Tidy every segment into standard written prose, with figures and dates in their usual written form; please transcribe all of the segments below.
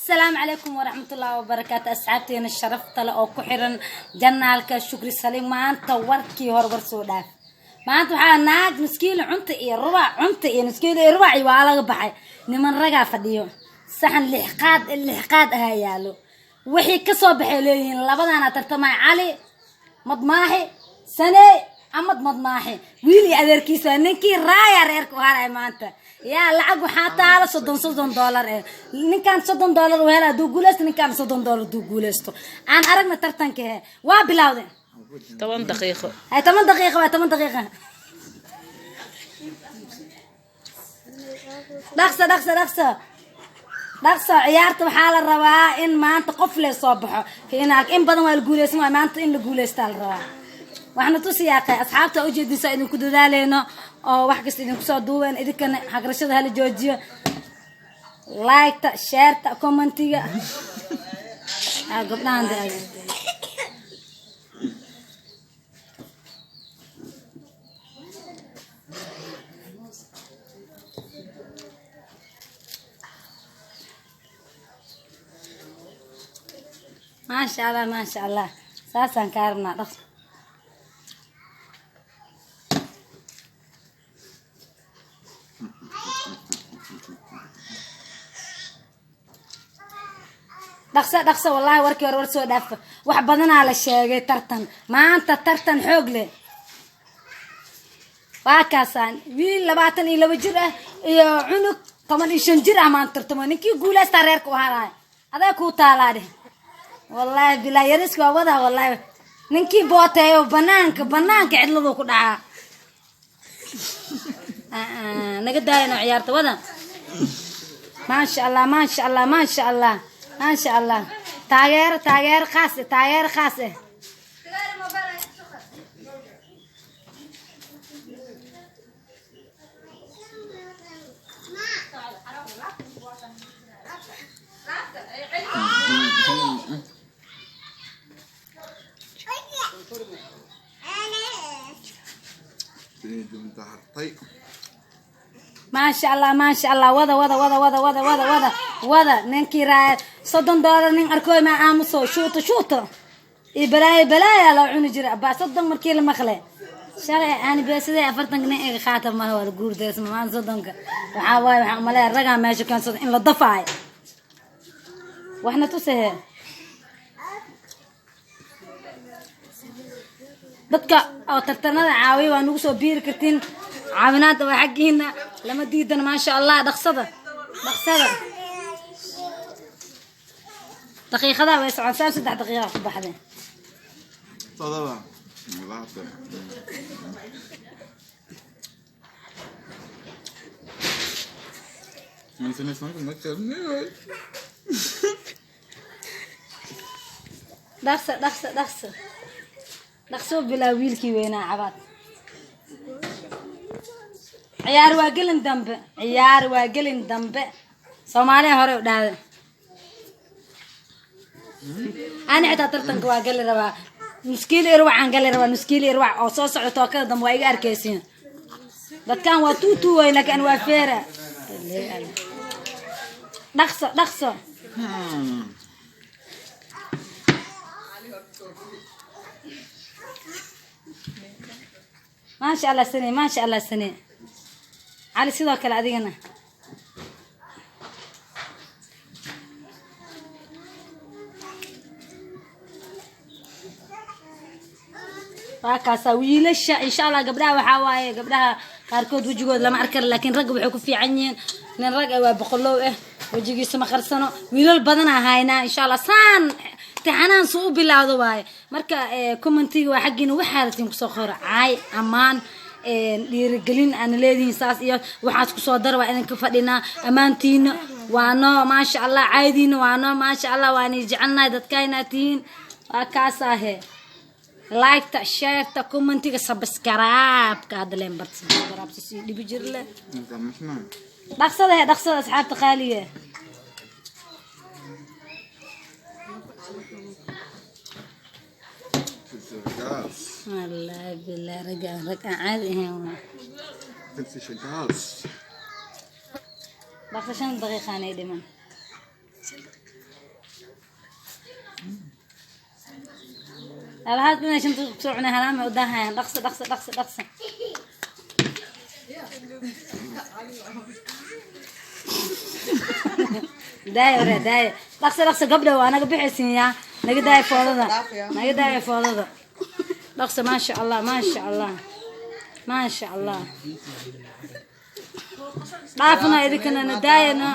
Asalaamu calaykum waraxmatullaahi wabarakaatu. Asxaabteena sharafta leh oo ku xiran channelka Shukri Saliim, maanta warkii hore war soo dhaaf. Maanta waxaa naag miskiil cunta iyo rubac, cunta iyo miskiil iyo rubac waa laga baxay. Niman ragaa fadhiyo, saxan lixqaad lixqaad ahaa yaalo. Wixii kasoo baxay leeyihiin labadana tartamay, Cali Madmaaxi Saney Amad Madmaaxi, wiil iyo adeerkiisa. Ninkii raaya reerka u haray maanta yaa lacag waxaa taala 30 $30 eh. Ninkan $30 uu hela hadduu guuleysto, ninkan $30 hadduu guuleysto. Aan aragna tartanka he waa bilowday. 10 daqiiqo. Hay, 10 daqiiqa waa 10 daqiiqa. Dhaqso, dhaqso, dhaqso, dhaqso. Ciyaarta waxaa la rabaa in maanta qof le soo baxo finaalka. In badan waa la guuleysan waay, maanta in la guuleystaa la rabaa. Waxna tusiyaaqay asxaabta ujeedinsa idinku dadaaleyno oo wax kasta idinku soo duubeen. Idinkana hagrashada hala joojiyo, liketa, shareta, commentiga. Gabdhahan de maasha Allah, maasha Allah, saasaan kaa rabnaa. Dhaqso. Dhaqso, dhaqso. Wallahi warkii hore war soo dhaafa. Wax badanaa la sheegay. Tartan maanta, tartan xoog leh waa kaasaan. Wiil 22 jir ah iyo cunug 15 jir ah maanta tartamo. Ninkii guulaystaa reerka u haraay. Adaa kuu taalaa dheh. Wallaahi bilaa yariska waa wadaa. Wallaahi ninkii booteeyo banaanka, banaanka cidladuu ku dhacaa. Naga daayano ciyaarta wada. Maasha Allah, maasha Allah, maasha Allah, maasha Allah. Taageero, taageero khaas eh, taageero khaas eh. Hartay. Maasha Allah, maasha Allah. Wada, wada, wada, wada, wada, wada, wada, wada. Ninkii raaya $30 nin arkooy ma aamuso. Shuuto, shuuto iyo balaayo, balaaya loo cuni jiray abaa. 30 markii la maqle shalay aan beesaday 40-ka nin iga qaata malaha, waa la guurdaysma. Maanta 30-ka waxaa waaye, waxaan umaleeya ragaa meesha keensada in la dafaayo. Waxna tusahe dadka oo tartanada caawiya waa nagu soo biiri kartiin. Caawinaadda waa xaggiina, lama diidana. Maasha Allah. Dhaqsada, dhaqsada. Daqiiqadaha way socon saan, 3 daqiiqa ku baxday. 7, 20. Ma Dhaqsa, dhaqsa, dhaqsa, dhaqsoo. Bilaa wiilkii weynaa cabaad. Ciyaar waa gelin dambe, ciyaar waa gelin dambe. Soomaaliya hore u dhahda. Ani xitaa tartanka waa gali rabaa. Nuskiil irwacaan gali rabaa, nuskiil irwac oo soo socda tookada dambe waa iga arkaysiin. Dadkan waa tuutuu way, laakiin waa feera. Dhaqso, dhaqso. Maasha Allah sane, maasha Allah sane. Cali sidoo kale adigana. Waa kaasaa wiilasha. Insha Allah gabdhaha waxaa waaye, gabdhaha qaarkood wejigood lama arki karo, laakiin ragga waxay ku fiican yihiin nin rag ah waa boqolow ah, wejigiisa ma qarsano. Wiilal badanaa haynaa insha Allah. Saan imtixaanaan suu u bilaawdo waaye. Marka commentiga waa xaggiina, waxaa rabtiin kusoo qora, caay, ammaan, dhiirigelin aana leedihiin saas iyo waxaas kusoo dara. Waa idinka fadhinaa. Ammaantiina waa noo maasha Allah, caaydiina waa noo maasha Allah. Waana jecelnahay dadkayna tihiin. Waa kaasaahe. Liketa, shareta, commentiga, subscribe-ka. Hadda leen bart subscribe sii dhibi jirle. Dhaqsada he, dhaqsada asxaabta qaaliga. Wallahi billahi raggaan rag aan caadi ahayn waa. Dhaqso, 5 daqiiqaanay dhiman. Alahaad inay 5 daqiiqo kusoo cunay halaamay u daahayaan. Dhaqso, dhaqso, dhaqso, dhaqso. Daaya ore, daaya, dhaqso, dhaqso. Gabdha waa naga bixaysiin, yaa naga daaya foodada, naga daaya foodada. Dhaqso. Maasha Allah, maasha Allah, maasha Allah. Dhaafna idinkana, na daayana.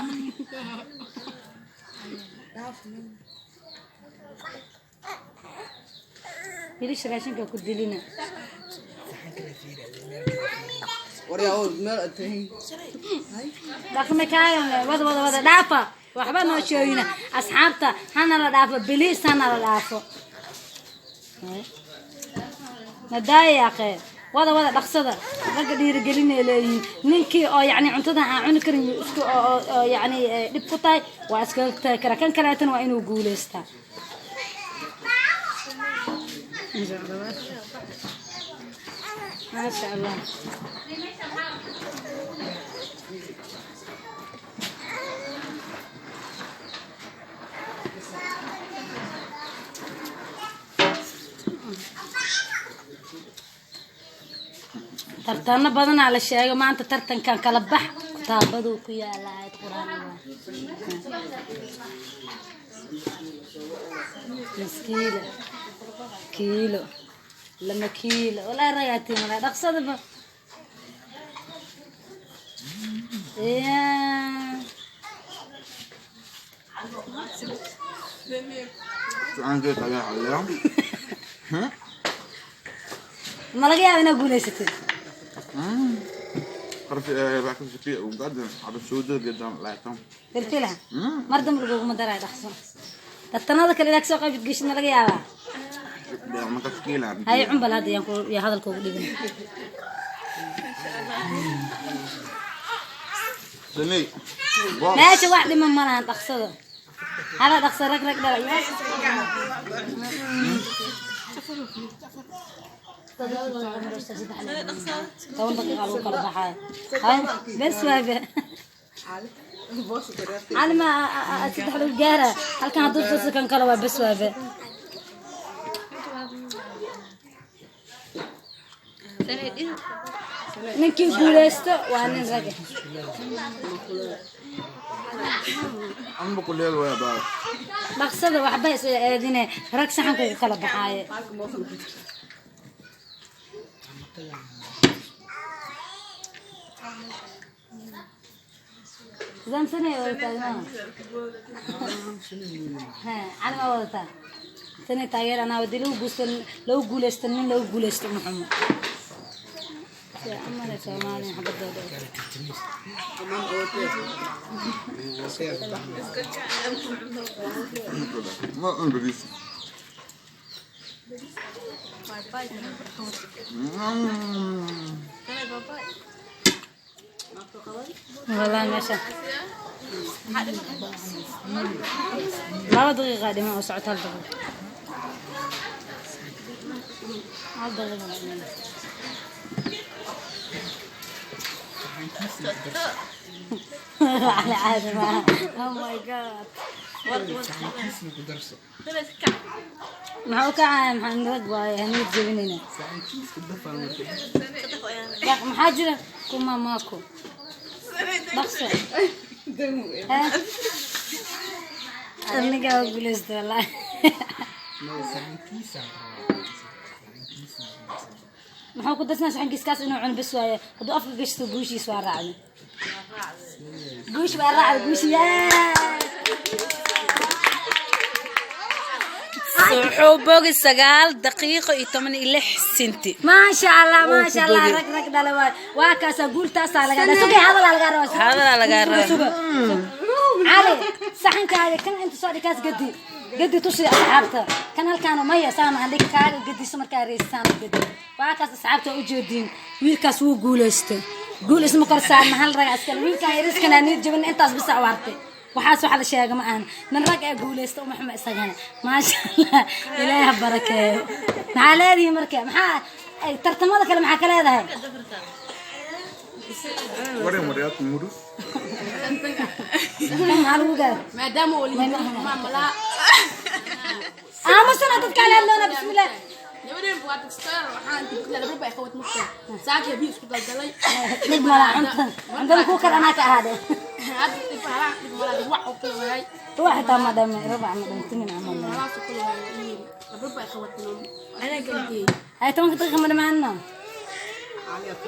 Wiilasha raashinka ku dilina. Dhaqme kaagan, wada, wada, wada. Dhaafa, waxba noo sheegina. Asxaabta hana la dhaafo, biliis hana la dhaafo. Nadaaya yaaqee, wada, wada, dhaqsada. Ragga dhiirigelinay leeyihiin. Ninkii oo yacni cuntada aan cuni karin isku oo yacni dhib ku tahay waa iskaga tagi karaa. Kan kaleetana waa inuu guuleystaa. Maasha Allah. Tartano badanaa la sheegay maanta. Tartankan kala bax kutaabaduu ku yaala aayad quraan. Nus kiilo, kiilo, 2 kiilo. Walaa ragaatiin, walaa. Dhaqsadaba ya. Saxankii kale xalleeyo. Ma laga yaaba inaad guulaysatid? قرف باكل شكلي وقعد على السودة قدام لا. Filfilaha mar dambe laguguma daraayo. Dhaqso. Tartanada kale inaad kasoo qayb geshid ma laga yaabaa? ما تشكيلة. Hay cumbal hadda yaan ku yaa hadalka ugu dhibin. سني. Meesha wax dhiman ma lahan. Dhaqsada, hala dhaqso. Rag, rag dhala. 10 daqiiqa lagu kala baxaayo. Hay bes waabe. Cali ma saddex lagu gaara halkan hadduu tuso kan kale waa bes waabe. Ninkii guuleysto waa nin rag ah. أنا بقول لك يا بابا. Dhaqsada, waxba is eedine. Rag saxanka ku kala baxaaye. Zamsanay wadataa ma ha? Cali ma wadataa? Sanay taageer anaa wadi. Lagu guusto, lagu guuleysto, nin lagu guuleysto uma xumo. Amale Soomaaliya xabadooda. ما انجليزي. Wallahi meesha 2 daqiiqa dhiman oo socota. 1 daqiiq, 1 daqiiqa dhiman. على عادي ما. Oh my God, maxaa u kacaya? Maxaan rag waaye, haniyad jebinayna. Dhaq, maxaa jira kuma maako. Dhaqso. Ha? Aniga waa guuleysta wallahi. Muxuu ku darsanaa saxankiis kaas inuu cuno bes waaye. Hadduu afka gashto guushiis waa raacday, guush waa raacday, guush yaa. Wuxuu bogi 9 daqiiqo iyo 16 sinti. Maasha Allah, maasha Allah. Rag, rag dhale waay. Waa kaasaa, guultaasaa lagaa dhaa. Sugay, hadalaa lagaa rabaa. Hadalaa lagaa rabaa. Suga, Cali, saxankaaga kan inta soo dhig, kaas gadi, gadi, tusi asxaabta. Kan halkaan maya saan aan dhig, kaaga gadiso markaa reysaan gadi. Waa kaas, asxaabta u jeediin, wiilkaas wuu guuleystay. Guul isma kor saarna, hal rag askale. Wiilkan yariskana niyad jabin, intaas bisa u hartay. Waxaas waxa la sheega ma ahan. Nin rag ee guuleysta uma xumo isagana. Maasha Allah, Ilaahay ha barakeeyo. Maxaa leedihi marka? Maxaa ay tartamada kale maxaa ka leedahay? Wareen waryaad mudus. Kan maxaa lagu gaara? Maadaama uu liito maamalaa. Aamusana, dadka ala hadloona. Bismillah. Gabadheen waa tagsteer, waxaan inta laba bay qawad mugtay. Saakay biyo isku daldalay. Dhib mala, cunta cuntada kuu kar anaa ka ahaade. Hadda dhib malaha, dhib malaha, wax oo kale waayay. Rubac xitaa ma dhame, rubac ma dhame, timin camal. Malahaas oo kale waayay. Laba bay qawad. Anaa galgey. Hay, 10-ka daqiiqa ma dhamaanno.